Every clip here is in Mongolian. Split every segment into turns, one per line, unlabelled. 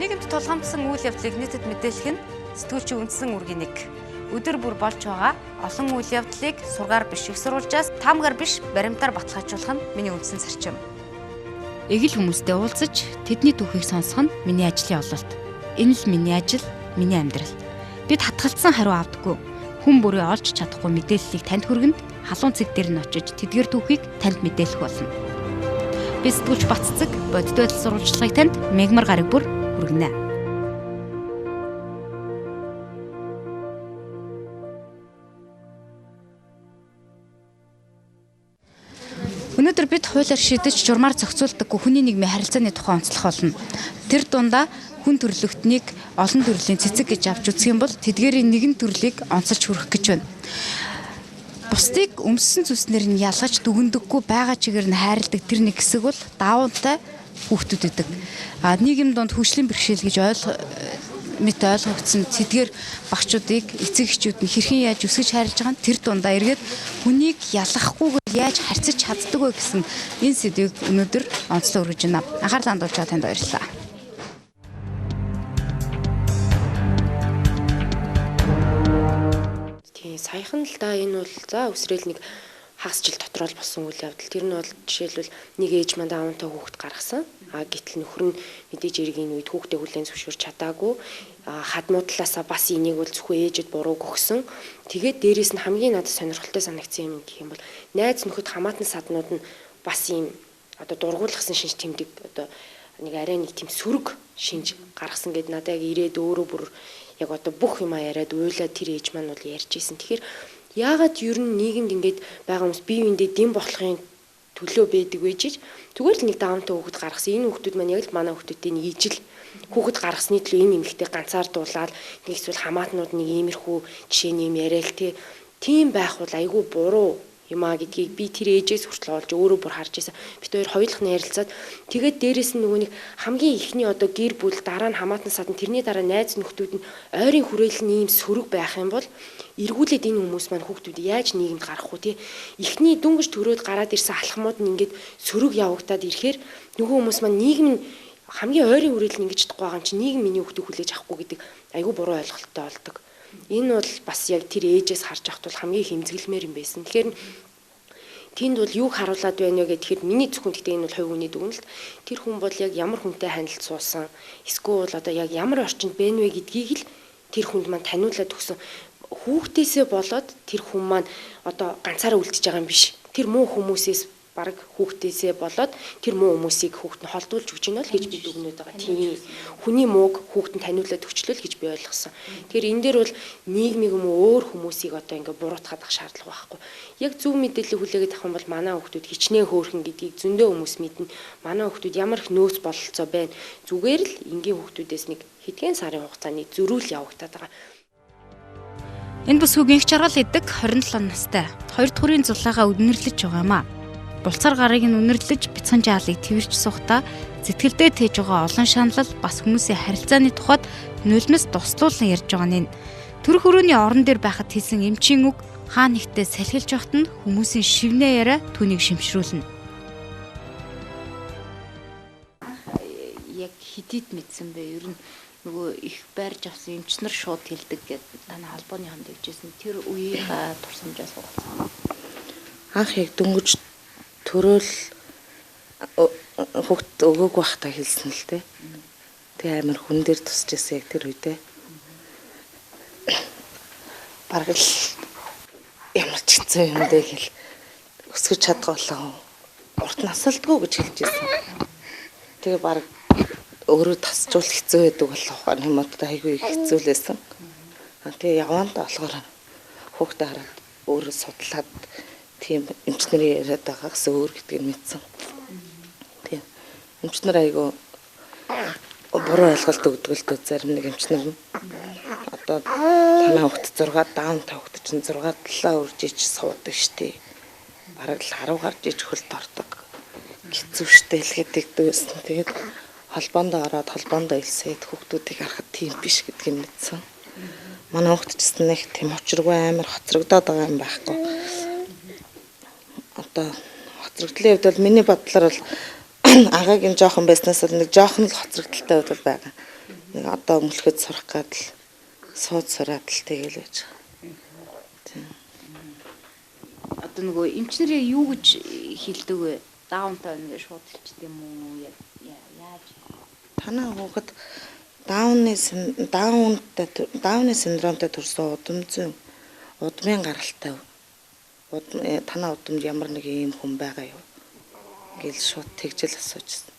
Нийгэмд тулгамдсан үйл явдлыг нийтэд мэдээлэх нь сэтгүүлчийн үндсэн үүргийн нэг. Өдөр бүр болж байгаа олон үйл явдлыг сургаар биш их сурвалжаас таамгаар биш баримтаар баталгаажуулах нь миний үндсэн зарчим. Эгэл хүмүүстэй уулзаж тэдний түүхийг сонсох нь миний ажлын ололт. Энэ л миний ажил, миний амьдрал. Бид хатгалцсан хариу авдаггүй. Хүн бүрээ олж чадахгүй мэдээллийг танд хүргэнэ. Халуун цэг дээр нь очиж тэдгээр түүхийг танд мэдээлэх болно. Би сэтгүүлч Батцэг бодит байдал сурвалжлагыг танд мегмар гараг бүр хүргэнэ. Өнөөдөр бид хуулиар шийдэж журмаар зохицуулдаггүй хүний нийгмийн харилцааны тухай онцлох болно. Тэр дундаа хүн төрөлхтнийг олон төрлийн цэцэг гэж авч үзэх юм бол тэдгээрийн нэгэн төрлийг онцолж хүргэх гэж байна. Бусдыг өмссөн зүснэр нь ялгаж дүгндэггүй байгаа чигээр нь хайрладаг тэр нэг хэсэг бол даавынтай хүүхдүүд өгдөг. А нийгэм донд хөгжлийн бэрхшээл гэж мэт ойлгогдсон тэдгээр багчуудыг эцэг эхчүүд нь хэрхэн яаж өсгөж хайрлаж байгаа нь тэр дундаа эргээд хүнийг ялгахгүйгээр яаж харьцаж чаддаг вэ гэсэн энэ сэдвийг өнөөдөр онцлог өргөж байна. Анхаарлаа хандуулж байгаа танд баярлалаа.
Тийм, саяхан л да энэ бол за өсрөөл нэг хагас жил дотор л болсон үйл явдал. Тэр нь бол жишээлбэл нэг ээж манд аавынтай хүүхэд гаргасан. А гэтэл нөхөр нь мэдээж эргийн үед хүүхдээ хүлээн зөвшөөрч чадаагүй. Хадмуудлаасаа бас энийг бол зөвхөн ээжэд бурууг өгсөн. Тэгээд дээрэс нь хамгийн надад сонирхолтой санагдсан юм гэх юм бол найз нөхөд хамаатан саднууд нь бас ийм одоо дургуулгасан шинж тэмдэг одоо нэг арай нэг тийм сөрөг шинж гаргасан гэд надад яг ирээд өөрөө бүр яг одоо бүх юмаа яриад уйлаад тэр ээж маань бол ярьж исэн. Тэгэхээр яагаад ер нь нийгэмд ингээд байгаа хүмүүс бие биендээ дэм болохын төлөө байдаг вэ жиж зүгээр л нэг даамтай хүүхэд гаргасан. Энэ хүүхдүүд маань яг л манай хүүхдүүдтэй нэг ижил хүүхэд гаргасны төлөө энэ эмэгтэй ганцаардуулаад нэг эсвэл хамаатнууд нэг иймэрхүү жишээний юм яриа л тийм байх бол айгүй буруу юм а гэдгийг би тэр ээжээс хүртэл олж өөрөө бүр харж байсан. Бид хоёр хоёулах нь ярилцаад тэгээд дээрэс нь нөгөө нэг хамгийн ихний одоо гэр бүл дараа нь хамаатан садан тэрний дараа найз нөхдүүд нь ойрын хүрээлэл нь ийм сөрөг байх юм бол эргүүлээд энэ хүмүүс маань хүүхдүүд яаж нийгэмд гарах вэ те эхний дөнгөж төрөөд гараад ирсэн алхмууд нь ингээд сөрөг явагдаад ирэхээр нөгөө хүмүүс маань нийгэм нь хамгийн ойрын хүрээлэл нь ингэж чадахгүй байгаа юм чи нийгэм миний хүүхдийг хүлээж авахгүй гэдэг айгүй буруу ойлголттой болдог. Энэ бол бас яг тэр ээжээс харж авах тул хамгийн хэмзэглэмээр юм байсан. Тэгэхээр тэнд бол юуг харуулад байна вэ гэхээр миний зөвхөн гэхдээ энэ бол хувь хүний дүгнэлт. Тэр хүн бол яг ямар хүнтэй танилцсан суусан, эсвэл одоо яг ямар орчинд байна вэ гэдгийг л тэр хүнд маань таниулаад өгсөн. Хүүхдээсээ болоод тэр хүн маань одоо ганцаараа үлдчихэж байгаа юм биш. Тэр муу хүмүүсээс бараг хүүхдээсээ болоод тэр муу хүмүүсийг хүүхд нь холдуулж өгч гинэ л гэж би дүгнээд байгаа. Тийм. Хүний мууг хүүхд нь таниулаад өгчлөө л гэж би ойлгосон. Тэгэхээр энэ дээр бол нийгмийг юм уу өөр хүмүүсийг одоо ингээ буруутгаад ах шаардлага байхгүй. Яг зөв мэдээлэл хүлээгээд авах юм бол манай хүүхдүүд хичнээн хөөрхөн гэдгийг зөндөө хүмүүс мэднэ. Манай хүүхдүүд ямар их нөөц бололцоо байна. Зүгээр л энгийн хүүхдүүдээс нэг хэдхэн сарын хугацааны зөрүүл явагдаад байгаа.
Энэ бүсгүйг инх жаргал идэг 27 настай. Хоёр дахь хүрийн зулаагаа үнэрлэж байгаа юм аа. Булцар гарыг нь үнэрлэж бяцхан жаалыг тэрч сухта сэтгэлдээ тээж байгаа олон шаналл бас хүмүүсийн харилцааны тухайд нулимс дуслуулан ярьж байгаа нь. Төрөх өрөөний орон дээр байхад хэлсэн эмчийн үг хаа нэгтээ салхилж явахад нь хүмүүсийн шивнэ яриа түүнийг шимшрүүлнэ.
Яг хэдийд мэдсэн бэ? Ер нь нөгөө их байрж авсан эмч нар шууд хэлдэг гэдэг танай холбооны ханд явжсэн. Тэр үеийнхаа турсамжаас хуваалцсан.
Анх яг дөнгөж төрөөл хүүхд өгөөг байхдаа хэлсэн л дээ. Тэгээ амар хүн дээр тусч ирсэн яг тэр үедээ. Бараг л ямар ч хэцүү юм дээ гэл өсгөж чадгаа болоо. Урт насалдгүй гэж хэлж ирсэн. Тэгээ бараг өөрөө тасчвал хэцүү байдаг болох юм уу айгүй их хэцүү лээсэн. Тэгээ явандаа болохоор хүүхдээ хараад өөрөө судлаад тийм эмч нарын яриад байгаагаас өөр гэдгийг мэдсэн. Тийм. Эмч нар айгүй буруу ойлголт өгдөг л дээ зарим нэг эмч нар нь. Одоо танай хүүхд 6 даун та хүүхд чинь 6 7 үрж ич суудаг штеп. Бараг л 10 гарч ич хөлт ордог. Хэцүү штеп л гэдэг дүүсэн. Тэгээд холбоондоо ороод холбоондоо илсээд хүүхдүүдийг харахад тийм биш гэдгийг мэдсэн. Манай хүүхд ч гэсэн нэг тийм учиргүй амар хоцрогдоод байгаа юм байхгүй. Одоо хоцрогдлын хувьд бол миний бодлоор бол агагийн жоохон байснаас бол нэг жоохон л хоцрогдолтой хувьд бол байгаа. Нэг одоо мөлхөд сурах гад л сууд сураад л тэгэл байж байгаа. Тийм.
Одоо нөгөө эмчнэрээ юу гэж хэлдэг вэ? Даунтай байна гэж шууд хэлчихдээ юм уу? Яаж?
Танаа хүүхэд Дауны синдромтой төрсөн удам зүйн удмын гаралтай. Танаа удамд ямар нэг ийм хүн байгаа юу гэл шууд тэгжэл асуужсэн.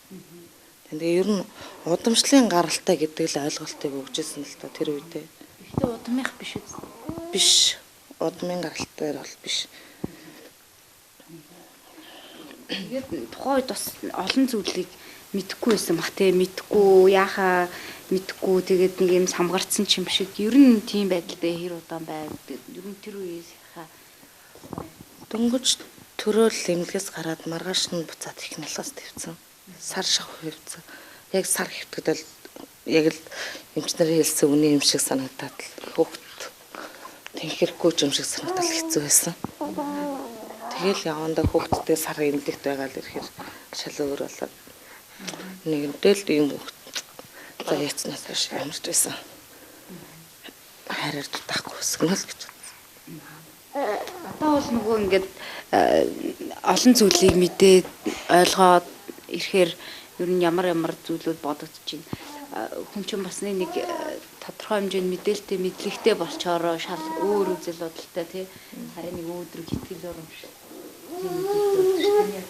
Тэгээ ер нь удамшлын гаралтай гэдэг л ойлголтыг өгчээсэн л доо тэр үедээ.
Гэхдээ удмынх биш үү?
Биш. Удмын гаралтай бол биш.
Тэгээд тухайн үед бас олон зүйлийг мэдэхгүй байсан бах те, мэдэхгүй яхаа мэдэхгүй, тэгээд нэг юм самгарцсан ч юм шиг. Ер нь тийм байдалтай хэр удаан байв? Ер нь тэр үеийнхаа
дөнгөж төрөөл эмнэлгээс гараад маргааш нь буцаад их налгаас твцэн. Сар шах хэвцэн. Яг сар хэвтгэд л яг л эмч нарын хэлсэн үний юм шиг санагдаад л хөөхт тэнхэрэхгүй ч юм шиг санагдал хэцүү байсан. Тэгэл явандаа хөөхтдээ сар эмнэлэгт байгаа л ирэхээр шал өөр болоод нэгэнтэй л ийм хөөхт за яцнаас хойш ямарч байсан. Хайраар дутаахгүй өсгөнө л гэж бодсон.
Одоо бол нөгөө ингээд олон зүйлийг мэдээд ойлгоод ирэхээр ер нь ямар ямар зүйлүүд бодогдож байна. Хүн чинь бас нэг тодорхой хэмжээнд мэдээлэлтэй мэдлэгтэй болчоороо шал өөр үзэл бодолтой тий. Харин нэг өөдрөг итгэл урамш тийм үзэл.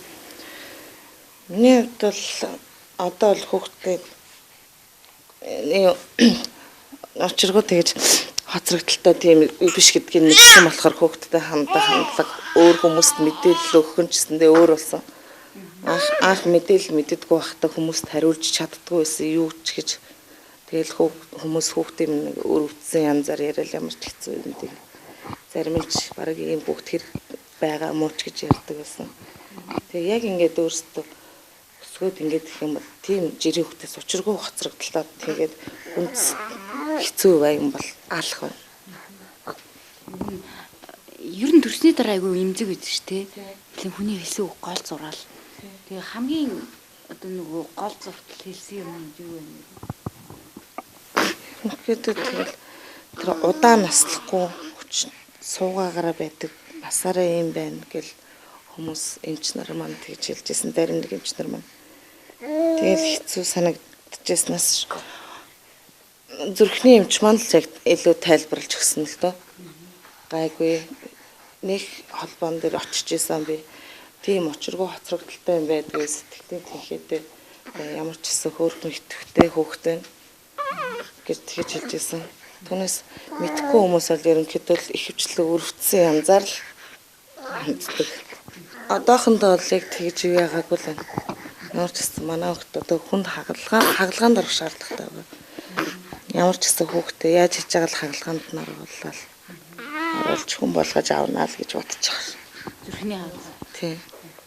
Миний хувьд бол одоо бол хүүхдээ учиргүй тэгж хоцрогдолтой тийм биш гэдгийг мэдсэн болохоор хүүхдэд хандах хандлага өөр хүмүүст мэдээлэл өгөх нь ч гэсэндээ өөр болсон. Анх мэдээлэл мэддэггүй байхдаа хүмүүст хариулж чаддгүй байсан юу ч гэж. Тэгэл хүмүүс хүүхдийн нэг өөр өвдсөн янзаар яриад ямар ч хэцүү юм дээ. Зарим нь ч бараг ийм хүүхд хэрэг байгаа муу ч гэж ярьдаг байсан. Тэгээ яг ингээд өөрсдөө өсгөөд ингээд гэх юм бол тийм жирийн хүүхдээс учиргүй хоцрогдлоо тэгээд хүнс хэцүү бай юм бол алах байна.
Ер нь төрсний дараа айгүй эмзэг үйдэж ш тэ. Тэгэхээр хүний хэлсэн үг гол зураал. Тэгээ хамгийн одоо нөгөө гол зуртал хэлсэн юм юу вэ?
Ерөнхийдөө тэгэл тэр удаан наслахгүй хүч суугаагаараа байдаг. Насаараа юм байна гэл хүмүүс эмч нар маань тэгж хэлж байсан. Зарим нэг эмч нар маань. Тэгэл хэцүү санагдчихснаас зүрхний эмч маань л яг илүү тайлбарлаж өгсөн л доо. Гайгүй нэг холбоон дээр очиж исэн би. Тийм учиргүй хоцрогдолтой юм байдгүй сэтгэлийн тэнхээтэй ямар ч гэсэн хөөрхөн итгэвтэй хөөхтэй гэж тэгж хэлж исэн. Түүнээс мэдхгүй хүмүүс бол ерөнхийдөө л ихэвчлэн өрөвдсөн янзаар л ханддаг. Одоохондоо бол яг тэгж юу яагаагүй л байна. Ямар ч гэсэн манай хүүхд одоо хүнд хагалгаанд орох шаардлагатай байгаа. Ямар ч гэсэн хүүхдээ яаж хийж байгаа л хагалгаанд нь оруулаад оруулж хүн болгож авнаа л гэж бодож байгаа.
Зүрхний хагалгаа.
Тийм.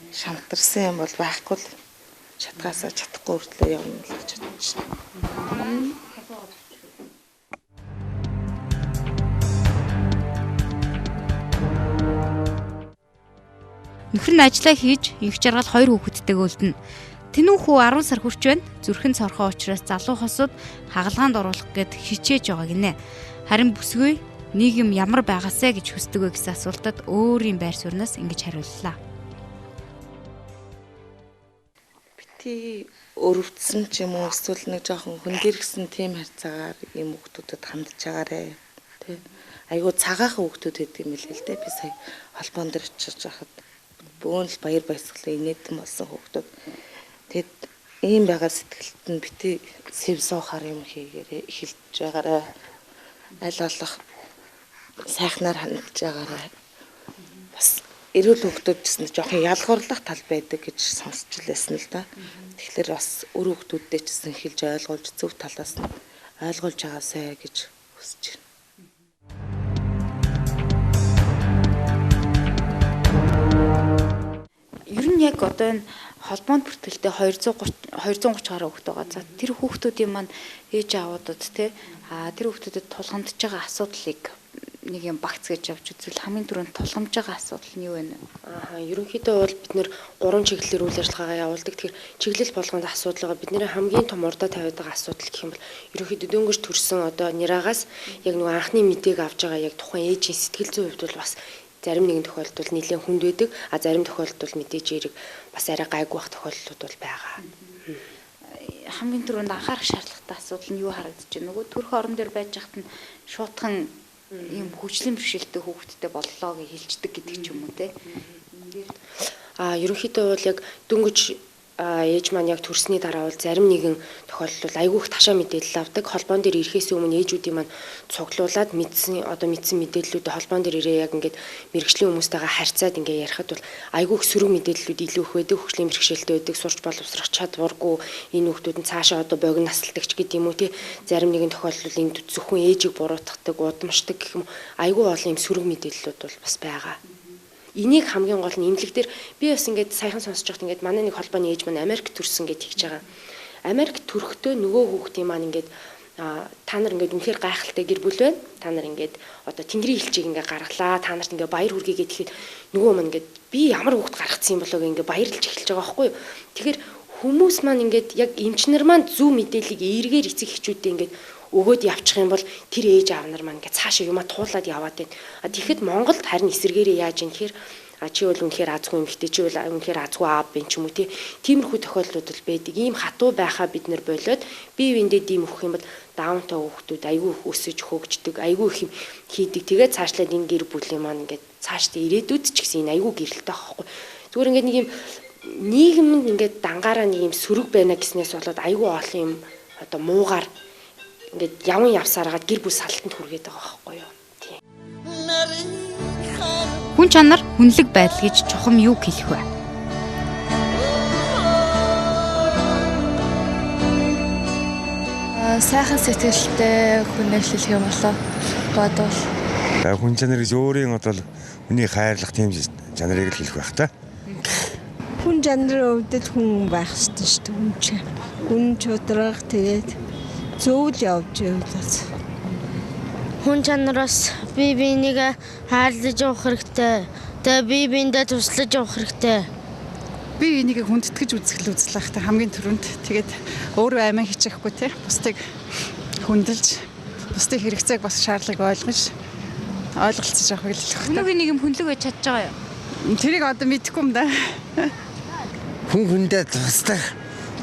Шантарсан юм бол байхгүй л чадгаасаа чадахгүй хүртлээр явна л гэж бодож байна.
Нөхөр нь ажиллаа хийж инх жаргал 2 хүүхэдтэйг үлдэнэ. Тэнүү хүү 10 сар хүрч байна. Зүрхэн цорхоо учраас залуу хосууд хагалгаанд оруулах гээд хичээж байгаа гинэ. Харин бүсгүй нийгэм ямар байгаасай гэж хүсдэг вэ гэсэн асуултад өөрийн байр суурнаас ингэж хариуллаа.
Бити өрөвдсөн ч юм уу эсвэл нэг жоохон хөндөргсөн тийм харьцаагаар ийм хүүхдүүдэд хандж байгаарэ. Тэ. Айгуу цагаахан хүүхдүүд гэдэг юм л л дээ. Би сая холбоон дээр очиж байхад бөөн л баяр баясгалан инээдэн болсон хүүхдүүд. Тэгэд ийм байгаа сэтгэлд нь бити сэв суухаар юм хийгээрээ эхэлж байгаарэ. Аль болох сайхнаар хандж байгаарэ. Бас эрүүл хүүхдүүд гэсэн жоохон ялгуурлах тал байдаг гэж сонсч лээсэн л да. Тэгэхээр бас өр хүүхдүүдтэй ч гэсэн хэлж ойлгуулж зөв талаас нь ойлгуулж байгаасай гэж хүсэж байна.
Ер нь яг одоо энэ холбоонд бүртгэлтэй 230 гаруй хүүхэд байгаа. За тэр хүүхдүүдийн маань ээж аавуудад те тэр хүүхдүүдэд тулгамдж байгаа асуудлыг нэг юм багц гэж авч үзвэл хамгийн түрүүнд тулгамж байгаа асуудал нь юу вэ?
Аа, ерөнхийдөө бол бид нэр 3 чиглэлээр үйл ажиллагаагаа явуулдаг. Тэгэхээр чиглэл болгонд асуудал байгаа. Бидний хамгийн том урдаа тавиад байгаа асуудал гэх юм бол ерөнхийдөө дөнгөж төрсэн одоо нэраагаас яг нөгөө анхны мэдээг авч байгаа яг тухайн ээжийн сэтгэл зүйн хувьд бол бас зарим нэгэн тохиолдолд нэлээд хүнд байдаг. А зарим тохиолдолд мэдээж эрэг бас арай гайгүй байх тохиолдлууд бол байгаа.
Хамгийн түрүүнд анхаарах шаардлагатай асуудал нь юу харагдаж байна? Нөгөө төрөх орон дээр байж хахад нь шуутхан ийм хөгжлийн бэрхшээлтэй хүүхэдтэй боллоо гэж хэлждэг гэдэг ч юм уу те.
А ерөнхийдөө бол яг дөнгөж ээж маань яг төрсний дараа бол зарим нэгэн тохиолдолд айгүй их ташаа мэдээлэл авдаг. Холбоон дээр ирэхээс өмнө ээжүүдийн маань цуглуулад мэдсэн одоо мэдсэн мэдээллүүдээ холбоон дээр ирээ яг ингээд мэрэгжлийн хүмүүстэйгээ харьцаад ингээд ярихад бол айгүй их сөрөг мэдээллүүд илүү их байдаг. Хөгжлийн бэрхшээлтэй байдаг, сурч боловсрох чадваргүй энэ хүүхдүүд нь цаашаа одоо богино насалдагч гэдэг юм уу те. Зарим нэгэн тохиолдолд энэ зөвхөн ээжийг буруутгадаг, удамшдаг гэх юм айгүй олон юм сөрөг мэдээллүүд бол бас байгаа. Энийг хамгийн гол нь эмнэлэг дээр би бас ингээд саяхан сонсож байхад ингээд манай нэг холбооны ээж маань Америк төрсөн гэж хэлж байгаа. Америк төрөхдөө нөгөө хүүхдийн маань ингээд та нар ингээд үнэхээр гайхалтай гэр бүл байна. Та нар ингээд одоо Тэнгэрийн элчийг ингээд гаргалаа. Та нарт ингээд баяр хүргэе гэхэд нөгөө маань ингээд би ямар хүүхд гаргацсан юм болоо гэх ингээд баярлж эхэлж байгаа байхгүй юу. Тэгэхээр хүмүүс маань ингээд яг эмчнэр маань зөв мэдээллийг эргээр эцэг эхчүүдээ ингээд өгөөд явчих юм бол тэр ээж аав нар маань ингээд цаашаа юмаа туулаад яваад байна. А тэгэхэд Монголд харин эсэргээрээ яаж юм гэхээр а чи бол үнэхээр азгүй эмэгтэй, чи бол үнэхээр азгүй аав бин ч юм уу тий. Тиймэрхүү тохиолдлууд бол байдаг. Ийм хатуу байхаа бид нэр болиод бие биендээ дэм өгөх юм бол даунтай хүүхдүүд айгүй их өсөж хөгждөг, айгүй их юм хийдэг. Тэгээд цаашлаад энэ гэр бүлийн маань ингээд цаашдаа ирээдүйд ч гэсэн энэ айгүй гэрэлтэй байхгүй. Зүгээр ингээд нэг юм нийгэмд ингээд дангаараа нэг юм сөрөг байна гэснээс болоод айгүй олон юм одоо муугаар ингээд яван явсараад гэр бүл салтанд хүргээд байгаа байхгүй юу. Тийм.
Хүн чанар хүнлэг байдал гэж чухам юу хэлэх вэ?
Сайхан сэтгэлтэй хүнээр хэлэх юм болоо бодвол.
Хүн чанар гэж өөрийн одоо хүний хайрлах тийм чанарыг л хэлэх байх та.
Хүн чанарын хувьд хүн байх ёстой шүү дээ. Хүн чинь. Хүн чудраг тэгээд зөвл явж байвал.
Хүн чанараас бие биенийг хайрлаж явах хэрэгтэй. Тэгээ бие биендээ туслаж явах хэрэгтэй.
Бие биенийг хүндэтгэж үзэх л үзэл байх та хамгийн түрүүнд. Тэгээд өөрөө амиа хичээхгүй те. Бусдыг хүндэлж, бусдын хэрэгцээг бас шаардлагыг ойлгож ойлголцож явахыг л хэлэх.
Өнөөгийн нийгэм хүнлэг байж чадж байгаа юу?
Тэрийг одоо мэдэхгүй юм да.
Хүн хүндээ туслах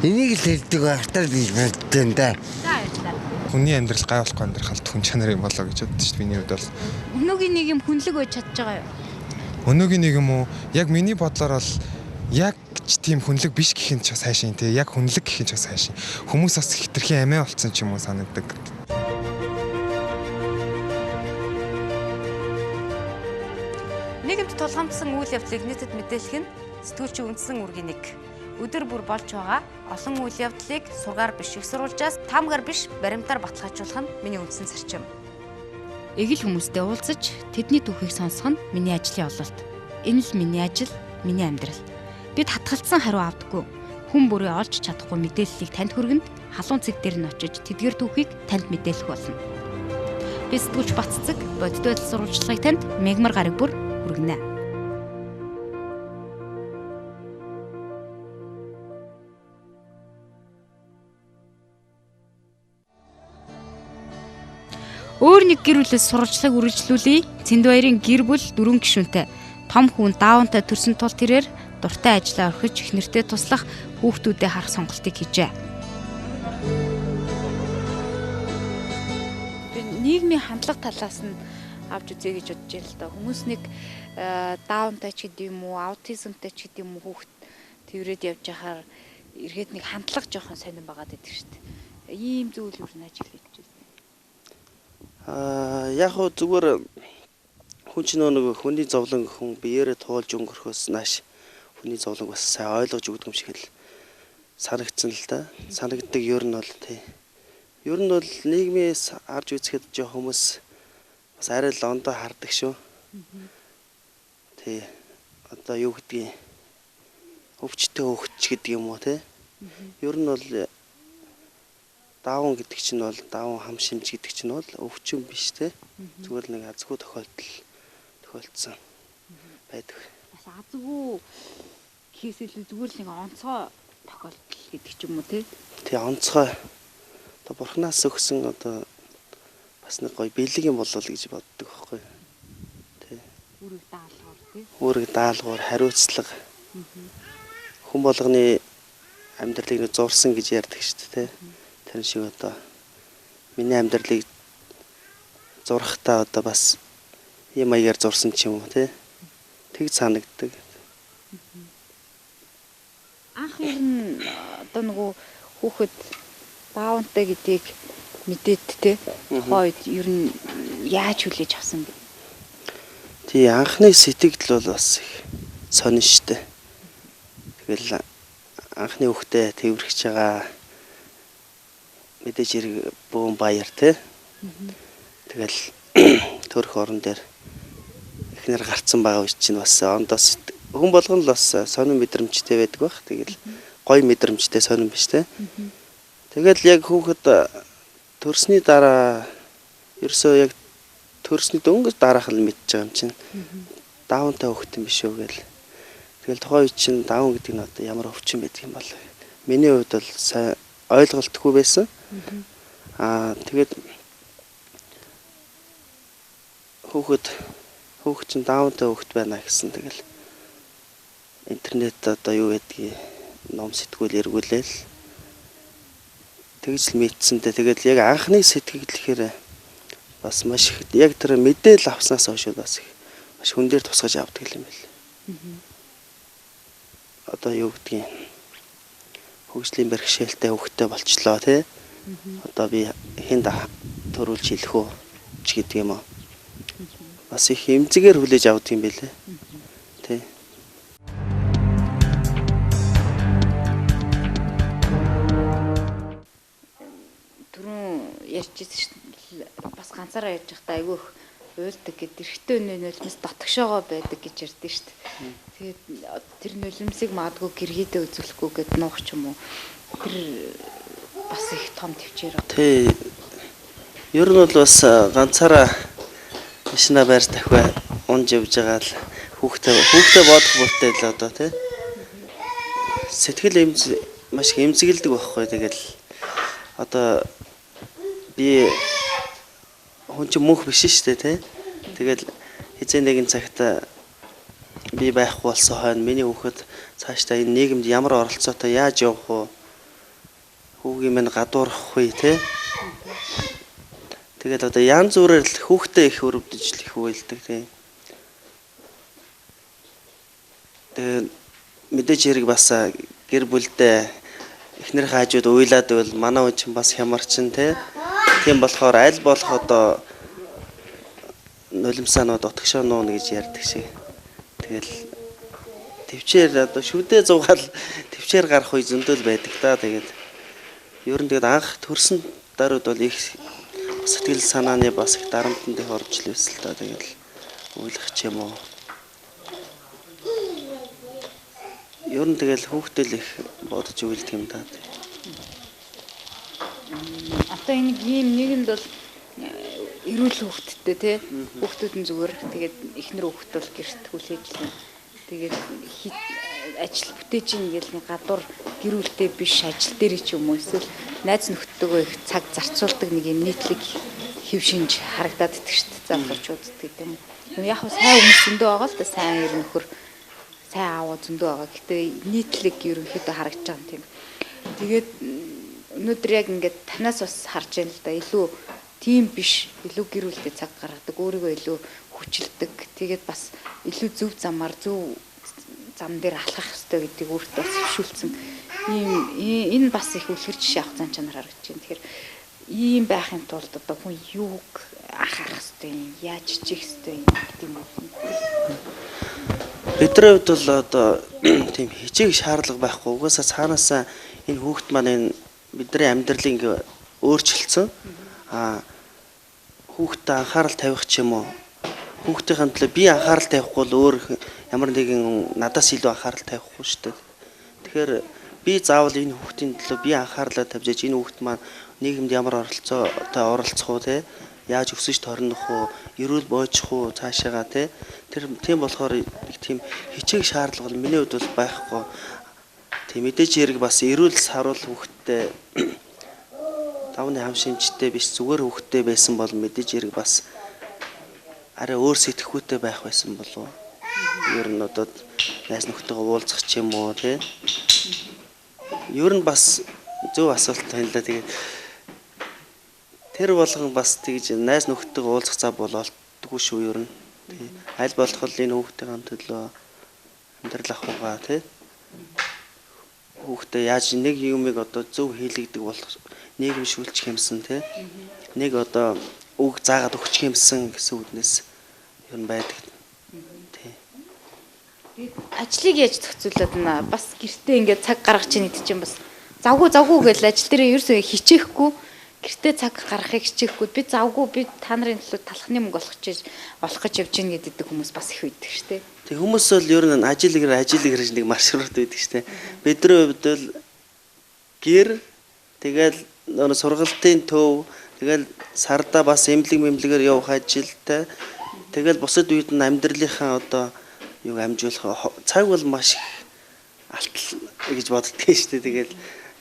энийг л хэлдэг байх таа гэж боддоо да.
Хүний амьдрал гай болохгүй амьдрах хүн чанар юм болоо гэж боддоо шүү дээ. Миний хувьд бол
өнөөгийн нийгэм хүнлэг байж чадж байгаа юу?
Өнөөгийн нийгэм үү? Яг миний бодлоор бол яг ч тийм хүнлэг биш гэх юм ч бас хайшин те. Яг хүнлэг гэх юм ч бас хайшин. Хүмүүс бас хитрхийн амиа болцсон ч юм уу санагдаг.
Нийгэмд тулгамдсан үйл явдлыг нийтэд мэдээлэх нь сэтгүүлчийн үндсэн үүргийн нэг. Өдөр бүр болж байгаа олон үйл явдлыг сургаар биш их сурвалжаас таамгаар биш баримтаар баталгаажуулах нь миний үндсэн зарчим. Эгэл хүмүүстэй уулзаж тэдний түүхийг сонсох нь миний ажлын ололт. Энэ л миний ажил, миний амьдрал. Бид хатгалцсан хариу авдаггүй. Хүн бүрээ олж чадахгүй мэдээллийг танд хүргэнэ. Халуун цэг дээр нь очиж тэдгээр түүхийг танд мэдээлэх болно. Би сэтгүүлч Батцэг бодит байдал сурвалжлагыг танд мегмар гараг бүр хүргэнэ. Өөр нэг гэр бүлээс сурвалжлагыг үргэлжлүүлье. Цэндбаярын гэр бүл 4 гишүүнтэй. Том хүн даавантай төрсөн тул тэрээр дуртай ажлаа орхиж их нэртэй туслах хүүхдүүдэд харах сонголтыг хийжээ. Би нийгмийн хандлага талаас нь авч үзье гэж бодож байна л да. Хүмүүс нэг даавантай ч гэдэг юм уу, аутизмтай ч гэдэг юм уу хүүхд тэрвэрэд явж байхаар эргээд нэг хандлага жоохон сонирн байгаад байдаг шүү дээ. Ийм зүйл юу н ажил хийж байна.
Яг хөө зүгээр хүн чинь нөгөө хүний зовлон хүн биеэрээ туулж өнгөрөхөөс нааш хүний зовлон бас сайн ойлгож өгдөг юм шиг л санагдсан л да. Санагддаг ер нь бол тий. Ер нь бол нийгмээс харж үзэхэд жоо хүмүүс бас арай л ондоо хардаг шүү. Тий. Одоо юу гэдгийг өвчтөй өвч гэдэг юм уу тий. Ер нь бол Даавн гэдэг чинь бол даавн хам шимж гэдэг чинь бол өвчин биш те. Зүгээр л нэг азгүй тохиолдол тохиолдсон байдаг.
Бас азгүй гэхээс илүү зүгээр л нэг онцгой тохиолдол гэдэг ч юм уу те.
Тий, онцгой. Одоо бурхнаас өгсөн одоо бас нэг гоё бэлэг юм болол гэж боддог байхгүй. Тий.
Үүрэг даалгавар тий.
Үүрэг даалгавар, хариуцлага. Хүн болгоны амьдралыг нэг зурсан гэж ярьдаг шүү дээ, тий. Тэр шиг одоо миний амьдралыг зурхтаа одоо бас ийм маягаар зурсан ч юм уу тий. Тэг санагддаг.
Анх ер нь одоо нөгөө хүүхэд даавнтай гэдгийг мэдээд тий. Тухайн үед ер нь яаж хүлээж авсан бэ?
Тий, анхны сэтгэл бол бас их сонин штэ. Тэгэл анхны хүүхдээ тэврэж байгаа мэдээж хэрэг бөөн баяр тий. Тэгэл төрөх орон дээр эхнэр гарцсан байгаа үе чинь бас ондоос хүн болгон л бас сонин мэдрэмжтэй байдаг бах. Тэгэл гоё мэдрэмжтэй сонин биш тий. Тэгэл яг хүүхэд төрсний дараа ерөөсөө яг төрсний дөнгөж дараах л мэдж байгаа юм чинь. Даавнтай хүүхэд юм биш үү гэл. Тэгэл тухайн үе чинь даавн гэдэг нь одоо ямар өвчин байдаг юм бол. Миний хувьд бол сайн ойлголтгүй байсан. Аа тэгээд хүүхэд чинь даавнтай хүүхэд байна гэсэн. Тэгэл интернет одоо юу гэдгийг ном сэтгүүл эргүүлээл тэгж л мэдсэндээ тэгэл яг анхны сэтгэл гэхээр бас маш их яг тэр мэдээлэл авснаас хойш бас их маш хүн дээр тусгаж авдаг юм байл. Одоо юу гэдгийг хөгжлийн бэрхшээлтэй хүүхдтэй болчлоо тий. Одоо би хүнд төрүүлж хэлэх үү ч гэдэг юм уу. Бас их эмзэгээр хүлээж авдаг юм байлээ. Тий.
Түрүүн ярьж байсан шүү дээ. Бас ганцаараа ярьж байхдаа айгүй их уйлдаг гэд эрэгтэй хүний нулимс дотгошоогоо байдаг гэж ярьдэн шүү дээ. Тэгээд тэр нулимсыг магадгүй гэргийдээ үзүүлэхгүй гэд нуух ч юм уу. Тэр бас их том төвчээр байна.
Тий. Ер нь бол бас ганцаараа машина байр тавиа унж явж байгаа л хүүхдээ бодох бүртэй л одоо тий. Сэтгэл эмз маш их эмзэгэлдэг байхгүй. Тэгэл одоо би хүн чинь мөнх биш шүү дээ тий. Тэгэл хэзээ нэгэн цагт би байхгүй болсон хойно миний хүүхэд цаашдаа энэ нийгэмд ямар оролцоотой яаж явах вэ? Хүүгийн минь гадуурхах вэ тий. Тэгэл одоо янз бүрээр л хүүхдээ их өрөвдөж л их уйлдаг тий. Тэгээд мэдээж хэрэг бас гэр бүлдээ эхнэрийн хажууд уйлаад байвал манай хүн чинь бас хямарчин тий. Тийм болохоор аль болох одоо нулимсаанууд отгшоо нууна гэж ярьдаг шиг. Тэгэл төвчээр одоо шүдэ зугаал төвчээр гарах үе зөндөл байдаг та. Тэгээд ер нь тэгээд анх төрсөн даруйд бол их сэтгэл санааны бас их дарамтанд их орж л байсан л та. Тэгэл уйлах ч юм уу. Ер нь тэгэл хүүхдэл их бодож уйлдаг юм да.
Одоо энэ ийм нийгэмд бол эрүүл хүүхэдтэй тий. Хүүхдүүд нь зүгээр тэгээд эхнэр хүүхэд бол гэрт хүлээж л. Тэгээд ажил бүтээж ийн гэл нэг гадуур гэр бүлтэй биш ажил дээр ч юм уу эсвэл найз нөхдөдөө их цаг зарцуулдаг нэг юм нийтлэг хэв шинж харагдаад идэх шүү дээ. Залуучуудад гэдэг юм. Яг хөө сайн хүмүүс зөндөө байгаа л да, сайн ер нөхөр сайн аав зөндөө байгаа. Гэтэ нийтлэг ерөнхийдөө харагдаж байгаа юм тийм. Тэгээд өнөөдөр яг ингээд танаас бас харж байна л да. Илүү тийм биш, илүү гэр бүлтэй цаг гаргадаг, өөрийгөө илүү хүчилдэг. Тэгээд бас илүү зөв замаар зөв зам дээр алхах ёстой гэдгийг өөртөө бас хөвшүүлсэн. Ийм энэ бас их үлгэр жишээ авах зан чанар харагдаж байна. Тэгэхээр ийм байхын тулд одоо хүн юуг анхаарах ёстой юм, яаж хичээх ёстой юм гэдэг юм уу?
Бидний хувьд бол одоо тийм хичээх шаардлага байхгүй. Угаасаа цаанаасаа энэ хүүхэд маань энэ бидний амьдралыг ингээ өөрчилсөн. Аа хүүхдэд анхаарал тавих ч юм уу. Хүүхдийн төлөө би анхаарал тавихгүй бол өөр ямар нэгэн надаас илүү анхаарал тавихгүй шүү дээ. Тэгэхээр Би заавал энэ хүүхдийн төлөө би анхаарлаа тавьж ээж энэ хүүхд маань нийгэмд ямар оролцоотой оролцох уу те, яаж өсөж торнох уу, эрүүл боожих уу цаашаага те. Тэр тийм болохоор нэг тийм хичээх шаардлага бол миний хувьд бол байхгүй. Тийм мэдээж хэрэг бас эрүүл саруул хүүхдтэй давны хам шинжтэй биш зүгээр хүүхдтэй байсан бол мэдээж хэрэг бас арай өөр сэтгхүүтэй байх байсан болов. Ер нь одоо найз нөхдөйгөө уулзах ч юм уу тий. Ер нь бас зөв асуулт байна л да. Тэгээд тэр болгон бас тэгж найз нөхдөйгөө уулзах зав бол олддоггүй шүү ер нь. Тий. Аль болох энэ хүүхдийн төлөө амьдрал авахугаа тий. Хүүхдээ яаж нэг юмыг одоо зөв хийлэгдэг болох нийгэм шүүлчих юмсан тий. Нэг одоо үг заагаад өгчих юмсан гэсэн үднэс ер нь байдаг. Тий.
Ажлыг яаж зохицуулаад байна? Бас гэртээ ингээд цаг гаргаж чинь гэдэг чинь бас завгүй гэж ажил дээрээ ерөөсөө хичээхгүй гэртээ цаг гаргахыг хичээхгүй би завгүй би та нарын төлөө талхны мөнгө олох гэж явж гин гэдэг хүмүүс бас их байдаг шүү дээ.
Тэг хүмүүс бол ер нь ажил гэр нэг маршрут байдаг шүү дээ. Бидний хувьд бол гэр тэгэл нөр сургалтын төв тэгэл сарда бас эмнэлэг мэмлэгээр явах ажилтай тэгэл бусад үед нь амьдралынхаа одоо юг амжуулах цаг бол маш их алтал гэж боддгийн шүү дээ. Тэгэл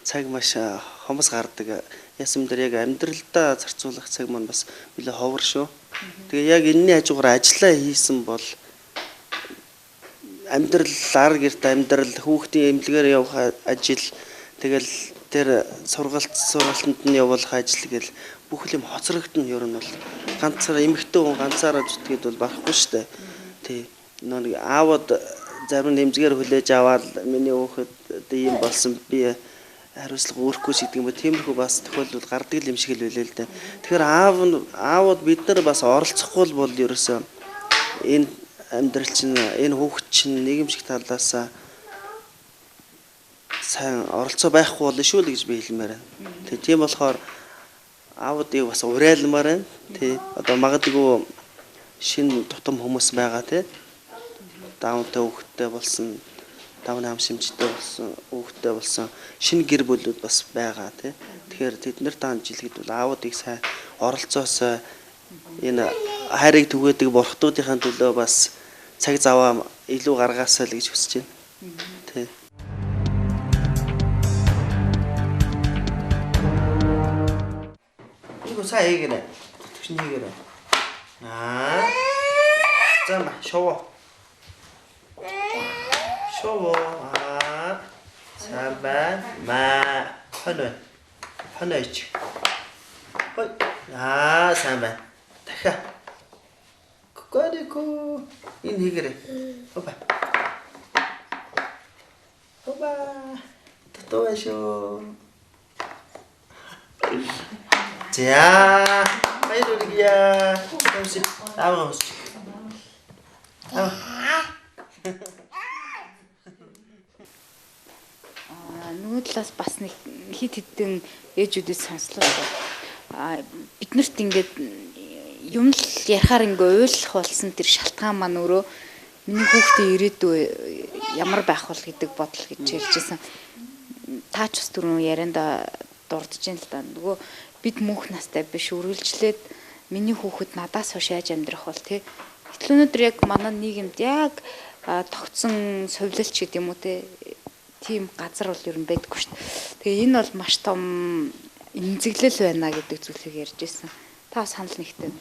цаг маш хомос гардаг. Ясам дээр яг амьдралдаа зарцуулах цаг маань бас нэлээ ховор шүү. Тэгээ яг энэний хажуугаар ажиллаа хийсэн бол амьдрал ар гэрт амьдрал хүүхдийн эмнэлгээр явах ажил тэгэл тэр сургалтанд нь явуулах ажил гэл бүх юм хоцрогдно. Ер нь бол ганцаараа эмэгтэй хүн ганцаараа зүтгээд бол барахгүй шүү дээ. Тий. Нэг аавд зарим нэмзгээр хүлээж аваад миний хүүхэд одоо ийм болсон би хариуцлага өөрөхгүй ч гэдэг юм ба тиймэрхүү бас тохиолдол гардаг юм шиг л байлээ л дээ. Тэгэхээр аавууд бид нар бас оролцохгүй бол ерөөсөө энэ амьдрал чинь энэ хүүхэд чинь нийгэмшиг талаас сайн оролцоо байхгүй болно шүү л гэж би хэлмээр байна. Тэг тийм болохоор аавуудыг бас уриалмаар байна. Тий. Одоо магадгүй шинэ тутам хүмүүс байгаа тий. Даунтай хүүхэдтэй болсон, давны хам шимжтэй болсон, хүүхэдтэй болсон шинэ гэр бүлүүд бас байгаа тий. Тэгэхээр тэд нар таан жилгэд бол аавуудыг сайн оролцоосоо энэ хайрыг түгээдэг бурхтуудынхаа төлөө бас цаг заваа илүү гаргаасай л гэж хүсэж байна. Тий. 이거 사 얘기래. 특신 얘기래. 아. 잠깐만. 샤워. 샤워. 아. 잠깐만. 마. 헌어. 헌어이치. 헐. 아, 잠깐만. дахиад. Кукарику. Энэ хийгэрээ. Опа. Опа. Татуу шүү. За, баяр хүргье. Өмс. Аав өмс. Аа.
Нөгөө талаас бас нэг хит хитэн ээжүүдээс сонслоо. Аа биднэрт ингээд юм л ярихаар ингээ уйлах болсон тэр шалтгаан маань өөрөө миний хүүхдийн ирээдүй ямар байх бол гэдэг бодол гэж ярьжсэн. Та ч бас түрүүн ярианда дурдж байна л да. Нөгөө бид мөнх настай биш үргэлжлээд миний хүүхэд надаас хойш яаж амьдрах бол тий. Гэтэл өнөөдөр яг манай нийгэмд яг тогтсон сувилалч гэдэг юм уу тий. Тийм газар бол ер нь байдаггүй шүү дээ. Тэгээ энэ бол маш том эмзэглэл байна гэдэг зүйлийг ярьж байсан. Та санал нэгтэй.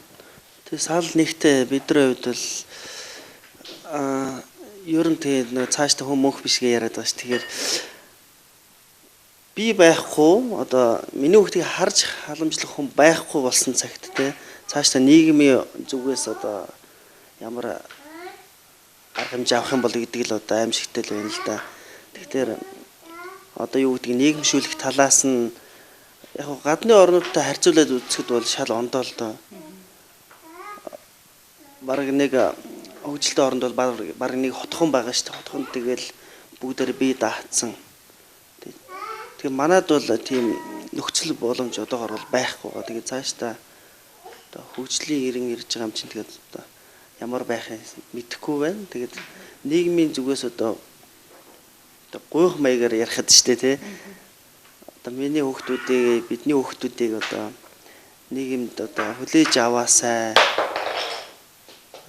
Тэгээ санал нэгтэй бидний хувьд бол ер нь тэгээ нөө цаашдаа хүн мөнх биш гэж яриад байгаа ш. Тэгэхээр би байхгүй одоо миний хүүхдийг харж халамжлах хүн байхгүй болсон цагт те цаашдаа нийгмийн зүгээс одоо ямар арга хэмжээ авах юм бол гэдэг л одоо аимшигтэй л байна л да. Тэгэхээр одоо юу гэдгийг нийгэмшүүлэх талаас нь яг гадны орнуудтай харьцуулаад үзэхэд бол шал ондоо л доо. Бараг нэг хөгжилтэй оронд бол бараг нэг хотхон байгаа шүү дээ. Хотхон тэгэл бүгдээр бие даацсан. Тэгээ манад бол тийм нөхцөл боломж одоогор бол байхгүй байгаа. Тэгээ цаашдаа одоо хөгжлийн эрен ирж байгаа юм чинь тэгээд одоо ямар байх юм мэдэхгүй байна. Тэгээд нийгмийн зүгээс одоо Одоо гуйх маягаар ярихад штэ тий. Одоо миний хүүхдүүдийг бидний хүүхдүүдийг одоо нийгэмд одоо хүлээж аваасай.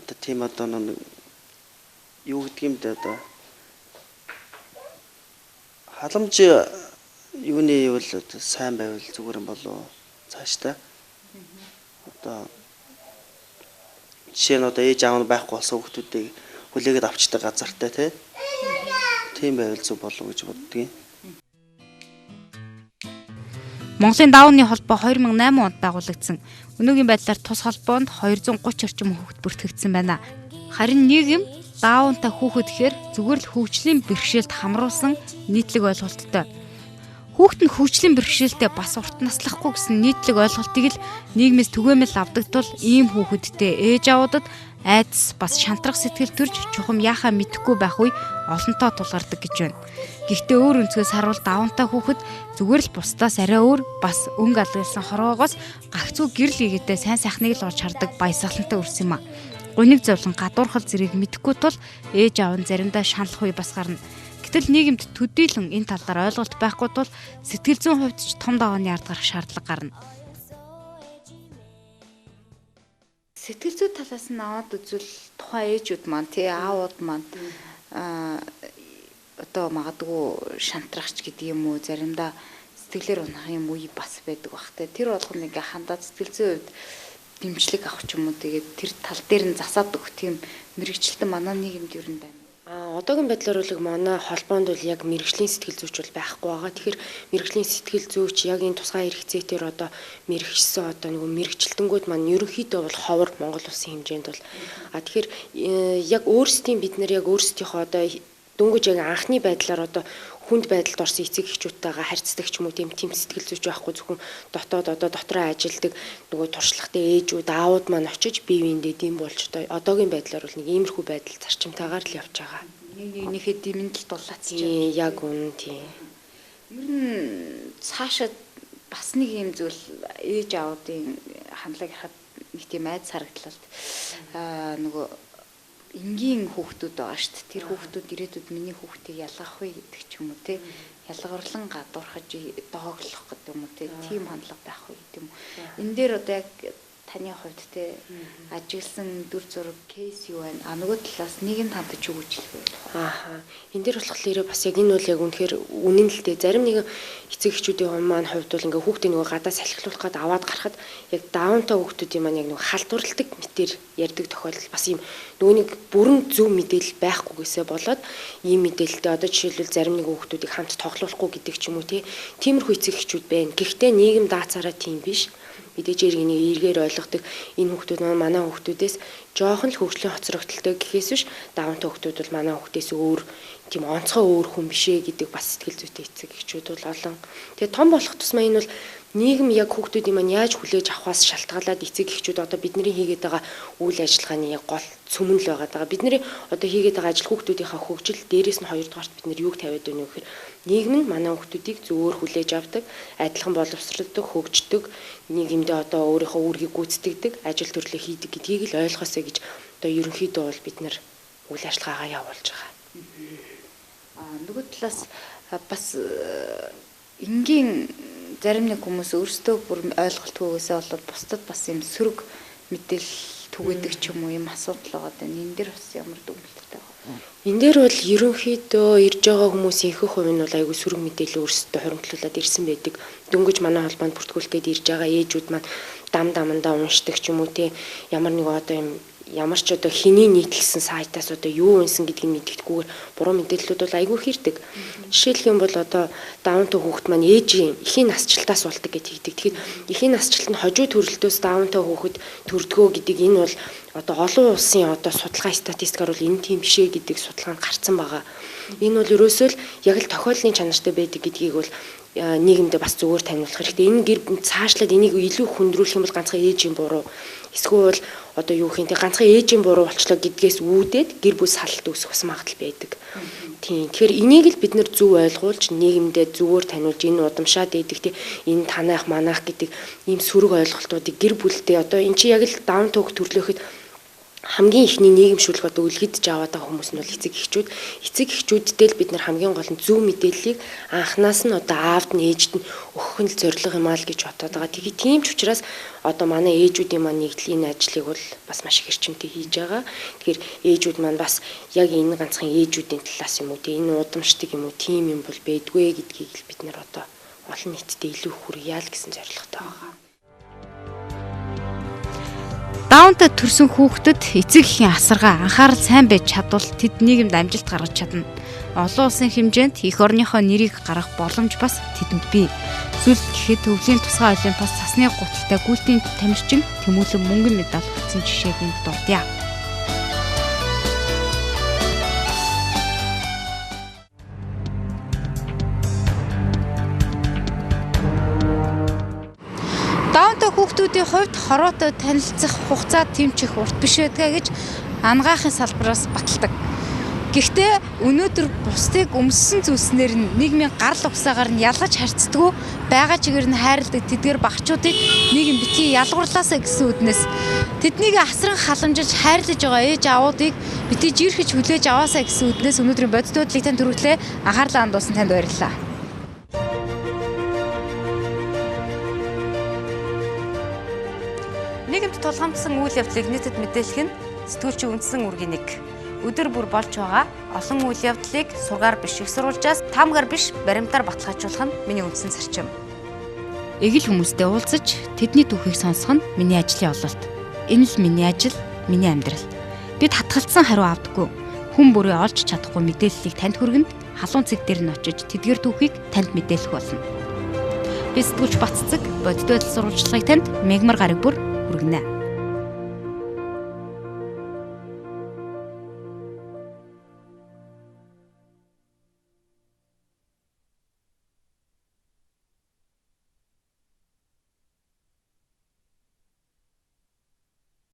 Одоо тийм одоо нэг юу гэдэг юм бэ одоо халамж юуны бол сайн байвал зүгээр юм болов цаашдаа. Одоо жишээ нь одоо ээж аав нь байхгүй болсон хүүхдүүдийг хүлээгээд авчдаг газартай тий. Тийм байвал зөв болов гэж боддгийн.
Монголын Дауны холбоо 2008 онд байгуулагдсан. Өнөөгийн байдлаар тус холбоонд 230 орчим хүүхэд бүртгэгдсэн байна. Харин нийгэм даавынтай хүүхэд гэхээр зүгээр л хөгжлийн бэрхшээлд хамруулсан нийтлэг ойлголттой. Хүүхэд нь хөгжлийн бэрхшээлтэй бас урт наслахгүй гэсэн нийтлэг ойлголтыг л нийгмээс түгээмэл авдаг тул ийм хүүхэдтэй ээж аавуудад айдас бас шантрах сэтгэл төрж чухам яхаа мэдэхгүй байх үе олонтоо тулгардаг гэж байна. Гэхдээ өөр өнцгөөс харуул давантай хүүхэд зүгээр л бусдаас арай өөр бас өнгө алгуулсан хорвоогоос гагцгүй гэрэл игээдээ сайн сайхныг л олж хардаг баясгалантай өрсөн юм а. Гуниг зовлон гадуурхал зэрэг мэдэхгүй тул ээж аав нь заримдаа шаналх үе бас гарна. Гэтэл нийгэмд төдийлөн энэ талаар ойлголт байхгүй тул сэтгэл зүйн хувьд ч том давааны ард гарах шаардлага гарна. Сэтгэл зүй талаас нь аваад үзвэл тухайн ээжүүд маань тий аавууд маань одоо магадгүй шантрахч гэдэг юм уу заримдаа сэтгэлээр унах юм үе бас байдаг бах те. Тэр болгоно ингээ хандаад сэтгэл зүйн хувьд дэмжлэг авах ч юм уу тэгээд тэр тал дээр нь засаад өгөх тийм мэрэгчлэлтэн манай нийгэмд ер нь байна.
Одоогийн байдлаар бол манай холбоонд бол яг мэрэгжлийн сэтгэл зүйч бол байхгүй байгаа. Тэгэхээр мэрэгжлийн сэтгэл зүйч яг энэ тусгай хэрэгцээгээр одоо мэрэгчсэн одоо нөгөө мэрэгчлэлтэнгүүд маань ерөнхийдөө бол ховор Монгол улсын хэмжээнд бол тэгэхээр яг өөрсдийн бид нар яг өөрсдийнхөө одоо дөнгөж яг анхны байдлаар одоо хүнд байдалд орсон эцэг эхчүүдтэйгээ харьцдаг ч юм уу тийм сэтгэл зүйч байхгүй зөвхөн дотоод одоо дотроо ажилдаг нөгөө туршлагатай ээжүүд аауд маань очиж бие биендээ дэм болж одоо одоогийн байдлаар бол нэг иймэрхүү байдал зарчимтайгаар л явж байгаа.
Нэг нэгнийхээ дэмэнд л дулаацж
байна. Яг үнэн тийм.
Ер нь цаашаа бас нэг юм зүйл ээж аудын хандлага ярихад нэг тийм айд сарагдлалт нөгөө энгийн хүүхдүүд байгаа шүү дээ. Тэр хүүхдүүд ирээдүйд миний хүүхдийг ялгах вэ гэдэг ч юм уу те. Ялгаварлан гадуурхаж дооглох гэдэг юм уу те. Тийм хандлага байх вэ гэдэг юм уу. Энэ дээр одоо яг таны хувьд те ажигласан дүр зураг кейс юу байна? А нөгөө талаас нийгэм хандаж юу гэж хэлэх вэ?
Ааха. Энэ дээр болохоор бас яг энэ бол яг үнэхээр үнэн л дээ. Зарим нэгэн эцэг эхчүүдийн маань хувьд бол ингээ хүүхдийн нөгөө гадаа салхилуулах гээд аваад гарахад яг даунтай хүүхдүүдийн маань яг нөгөө халдварладаг мэтэр ярьдаг тохиолдол бас юм нөгөө нэг бүрэн зөв мэдээлэл байхгүйгээсээ болоод ийм мэдээлэлтэй одоо жишээлбэл зарим нэгэн хүүхдүүдийг хамт тоглоулахгүй гэдэг ч юм уу те. Тиймэрхүү эцэг эхчүүд байна. Гэхдээ нийгэм даацаараа тийм биш. Мэдээж хэрэг энийг эргээр ойлгодог энэ хүүхдүүд манай хүүхдүүдээс жоохон л хөгжлийн хоцрогдолтой гэхээс биш даавынтай хүүхдүүд бол манай хүүхдээс өөр тийм онцгой өөр хүн биш ээ гэдэг бас сэтгэл зүйтэй эцэг эхчүүд бол олон. Тэгээ том болох тусмаа энэ бол нийгэм яг хүүхдүүдийн маань яаж хүлээж авахаас шалтгаалаад эцэг эхчүүд одоо бидний хийгээд байгаа үйл ажиллагааны яг гол цөмөн л байгаа даа. Бидний одоо хийгээд байгаа ажил хүүхдүүдийнхаа хөгжил дээрээс нь хоёрдугаарт бид нэр юуг тавиад байна вэ гэхээр нийгэм нь манай хүүхдүүдийг зөвөр хүлээж авдаг, адилхан боловсролдог, хөгждөг, нийгэмдээ одоо өөрийнхөө үүргийг гүйцэтгэдэг, ажил төрлөө хийдэг гэдгийг л ойлгосоо гэж одоо ерөнхийдөө бол бид нэр үйл ажиллагаагаа явуулж байгаа.
Нөгөө талаас бас энгийн зарим нэг хүмүүс өөрсдөө бүр ойлголтгүйгээсээ болоод бусдад бас юм сөрөг мэдээлэл түгээдэг ч юм уу юм асуудал байгаа даа. Энэ дээр бас ямар дүгнэлттэй байгаа вэ?
Энэ дээр бол ерөнхийдөө ирж байгаа хүмүүсийн ихэнх хувь нь бол айгүй сөрөг мэдээлэл өөрсдөө хуримтлуулад ирсэн байдаг. Дөнгөж манай холбоонд бүртгүүлэх гээд ирж байгаа ээжүүд маань дам дамандаа уншдаг ч юм уу те ямар нэг одоо юм ямар ч одоо хэний нийтлсэн сайтаас одоо юу унсан гэдгийг мэддэхгүйгээр буруу мэдээллүүд бол айгүй их ирдэг. Жишээлх юм бол одоо даунтай хүүхэд маань ээжийн эхийн насжилтаас болдог гэж хэлдэг. Тэгэхээр эхийн насжилт нь хожуу төрөлтөөс даунтай хүүхэд төрдгөө гэдэг энэ бол одоо олон улсын одоо судалгаа статистикаар бол энэ тийм биш ээ гэдэг судалгаа нь гарцсан байгаа. Энэ бол ерөөсөө л яг л тохиоллын чанартай байдаг гэдгийг бол нийгэмдээ бас зөвөр таниулах хэрэгтэй. Энэ гэр цаашлаад энийг илүү хүндрүүлэх юм бол ганцхан ээжийн буруу эсвэл одоо юу гэх юм те ганцхан ээжийн буруу болчлоо гэдгээс үүдээд гэр бүл салалт үүсэх бас магадлал байдаг. Тийм. Тэгэхээр энийг л бид нэр зөв ойлгуулж нийгэмдээ зөвөр таниулж энэ удамшаад идэг те энэ танаах манаах гэдэг ийм сөрөг ойлголтуудыг гэр бүлдээ одоо эн чинь яг л даун төг төрлөөхөд Хамгийн ихний нийгэмшүүлэх одоо үлгэдэж аваад байгаа хүмүүс нь бол эцэг эхчүүд. Эцэг эхчүүддээ л бид нар хамгийн гол нь зөв мэдээллийг анханаас нь одоо аавд нь ээжд нь өгөх нь л зорилго юм аа л гэж бодоод байгаа. Тэгээ тийм ч учраас одоо манай ээжүүдийн маань нэгдэл энэ ажлыг бол бас маш их эрчимтэй хийж байгаа. Тэгэхээр ээжүүд маань бас яг энэ ганцхан ээжүүдийн талаас юм уу, тэгээ энэ удамшдаг юм уу, тийм юм бол байдгүй гэдгийг л бид нар одоо олон нийтэд илүү хүргье л гэсэн зорилготой байгаа.
Даунтай төрсэн хүүхдэд эцэг эхийн асаргаа анхаарал сайн байж чадвал тэд нийгэмд амжилт гаргаж чадна. Олон улсын хэмжээнд эх орныхоо нэрийг гаргах боломж бас тэдэнд бий. Зүйл гэхэд төвлийн тусгай олимпиас цасны гуталтай гүйлтийн тамирчин Тэмүүлэн мөнгөн медаль хүртсэн жишээг энд дурдъя. Даунтай хүүхдүүдийн хувьд хороотой танилцах хугацаа тэмчих урт биш байдгаа гэж ангаахын салбараас баталдаг. Гэхдээ өнөөдөр бусдыг өмссөн зүйлснээр нь нийгмийн гарал угсаагаар нь ялгаж харьцдаггүй байгаа чигээр нь хайрладаг тэдгээр багчуудыг нийгэм битгий ялгуурлаасаа гэсэн үднэс тэднийг асран халамжилж хайрлаж байгаа ээж аавуудыг битгий жирхэж хүлээж аваасаа гэсэн үднэс өнөөдрийн бодит байдлыг танд хүргэлээ. Анхаарлаа хандуулсан танд баярлалаа. Нийгэмд тулгамдсан үйл явдлыг нийтэд мэдээлэх нь сэтгүүлчийн үндсэн үүргийн нэг. Өдөр бүр болж байгаа олон үйл явдлыг сургаар биш их сурвалжаас таамгаар биш баримтаар баталгаажуулах нь миний үндсэн зарчим. Эгэл хүмүүстэй уулзаж тэдний түүхийг сонсох нь миний ажлын ололт. Энэ л миний ажил, миний амьдрал. Бид хатгалцсан хариу авдаггүй. Хүн бүрээ олж чадахгүй мэдээллийг танд хүргэнэ. Халуун цэг дээр нь очиж тэдгээр түүхийг танд мэдээлэх болно. Би сэтгүүлч Батцэг бодит байдал сурвалжлагыг танд мегмар гараг бүр хүргэнэ.